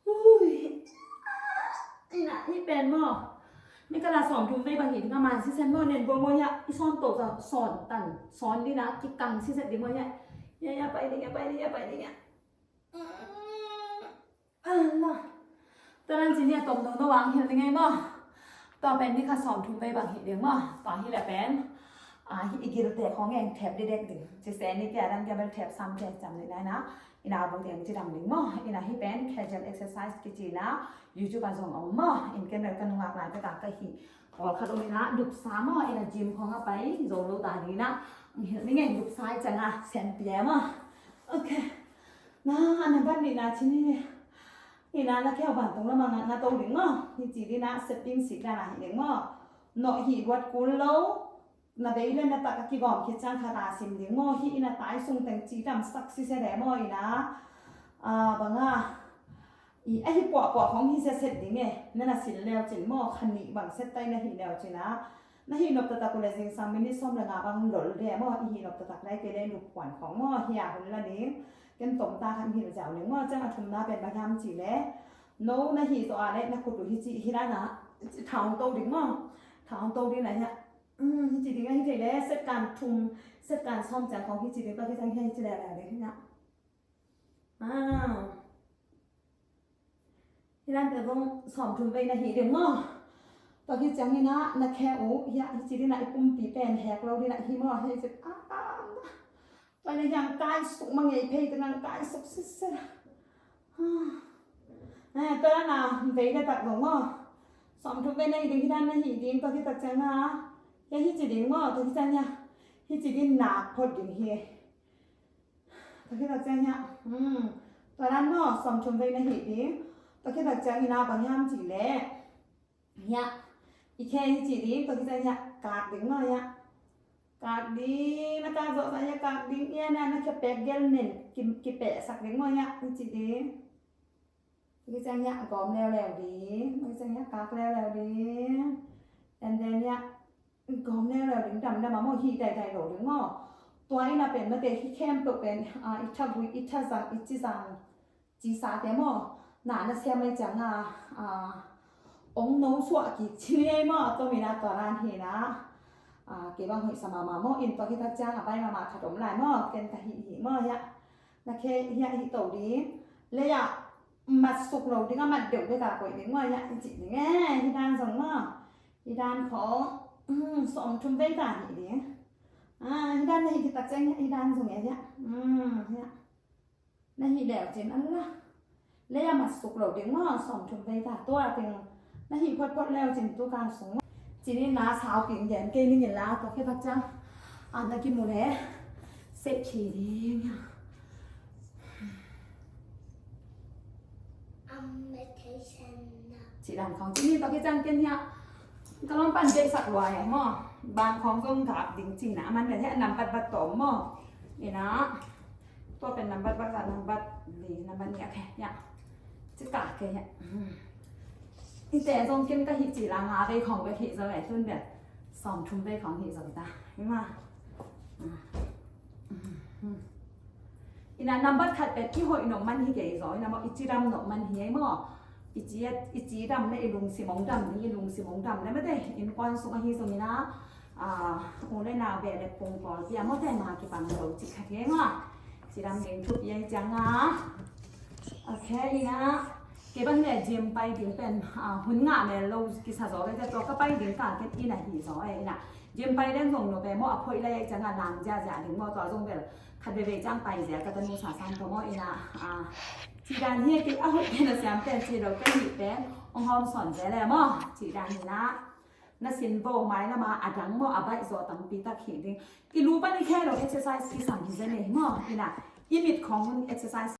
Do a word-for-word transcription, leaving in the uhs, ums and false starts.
Ui. Ina, hih pen maw, ni kala sawm thum vei bang hi ding a, man sisen maw, nen bua maw, hiah i sawm to, sawm tan, sawm dina kikang sisen ding maw, hiah, hiah, hiah pai ding, hiah pai ding, hiah pai ding, hiah. Tua dan cin hiah tom dong dong ang hilh ding ei maw. Tua pen ni kha sawm thum vei bang hi ding maw. Tua hi le pen, ah, hi i gil te khong eng thep didek ding. Ci se ni kia dan kia bel thep sam kia cam ni nai na. Ina bu ding ci dam ding maw. Ina hi pen casual exercise kici na. YouTube a zong om maw. In ken bel ka nungak lai ka ka hi. Ol khat om ina dupsa maw. Ina gym khong a pai zong lo ta ding na. Hilh ding ei dupsa i cang a sen pia maw. Ok. Na, a na ban ni na cin hi. Ina na kheu ban tung lamang na to ding maw. Hi ci ding na setting sik na na hi ding maw. Noh hi buat kul lo. Na bei le na tak a kigawm khit ciang khat a sim ding maw. Hi ina tai sung teng ci dam sak sise le maw ina. Ah, banga. I a hi puahpuah khong hi siaset ding e. Na na sin leu cin maw. Khan nih bang set tai na hi leu cin a. Na hih nop taktak uh le zingsang minit sawm le nga bang lol de maw, i hih nop taktak lai kei le nup puan khong maw, hi a hun la ding. Ken tom ta khan hih ziau ning maw, ciang a thumna pen bang hiam cih le, no na hih tawh a le na khut uh hi cih hi la na, thang to ding maw, thang to ding na hi a. Hi cih ding a hi thei le, set kan thum, set kan sawm ciang khong hi cih ding, tua hi ciang hi cih le le ding hi a. Hi dan te zong sawm thum vei na hi ding maw. Tua hi ciang hi na, na khe uh hi a, hi ci ding na i pumpi pen hek lo ding na hi maw, hi ci a a. Tua na hiang kai suk ma ngei phei te nang kai suk sitset. Tua na vei na tak zong maw. Sawm thum vei na hi ding hi dan na hi ding, tua hi tak ciang a. Hi a hi ci ding maw, tua hi ciang hi a. Hi ci ding na phot ding hi. Tua khit tak ciang hiah, tua dan maw, sawm thum vei na hih ding. Tua khit tak ciang ina bang hiam cih leh, hiah i khe hi cih ding. Tua khit ciang hiah kak ding maw, hiah kak ding. Na kak zawh sa hiah kak ding. Ia na na khe pek gel nen kipehsak ding maw, hiah hi cih ding. Tua khit ciang hiah gawm leuleu ding. Tua khit ciang hiah kak leuleu ding. And then hiah gawm leuleu ding, damdam a maw, hih daidai lo ding maw. Tua ina pen mate hih khempeuh pen i tha gui, i tha zang, i ci zang, ci sate maw. Na na siam mai ciang a ong no suah kik ci ni ei maw. Tua mina tua ran hi na. Kei bang hoih sa mahmah maw. In tua khit tak ciang a bai mahmah khat om lai maw. Ken ka hih hih maw hiah. Na khe hiah hih to ding. Lei ah mat suk lo ding a, mat deuh bek a koih ding maw, hiah i cih ding e, hi dan zong maw. Hi dan khong sawm thum vei ta hih ding. Hi dan na hih khit tak ciang hiah hi dan zong e hiah. Na hih deuh cin a la. Lei a mat suk lo ding maw, sawm thum vei ta. Tua teng na hih photphot leu cin tu kang sung maw. Cin in na sau ping gen kei ning in la, tua khit tak ciang a na kimu le. Sep khi ding hiah. Cih dan khong cih ni tua khit ciang ken hiah. Ka lawm pan deihsak lua hiah maw. Ban khong zong gap ding cih na a man pen hiah nambat bat tawm maw. Ina tua pen nambat bat, nambat li, nambat ni a khe hiah. Cih ka khe hiah. Ite zong ken ka hih cih la nga vei khong vei hih zo vei tun pen. Sawm thum vei khong hih zo ta. Hi maw. Ina nambat khat pen i hoih nop man hi kei zaw, ina maw, i cidam nop man hi ei maw. I ci, i cidam le i lungsim hong dam ding, i lungsim hong dam le mate, innkuan sung ahi zong ina, u le nau beh le pung pawl pia mawte ma kipang lo cih khat hi ei maw. Cidam ding thupi ei ciang a. Ok, ina. Kei bang le gym pai ding pen hun ngah mel lo kisa zaw ve te, tua ka pai ding ka ken ina hi zaw e, ina. Gym pai leng zong no pe maw, a phoih lai ciang a lang ziazia ding maw, tua zong bel khat veve ciang pai zia ka tanu sa san tua maw, ina. Cih dan hi kei a hoih pen a siam pen ci lo pen hi pen hong hawm sawn zia le maw, cih dan hi na. Na sin bo mai lama a dang maw, a baih zaw tampi tak hi ding. I lu pan i khe lo exercise kisam hi zia nei maw, ina. I mit khong exercise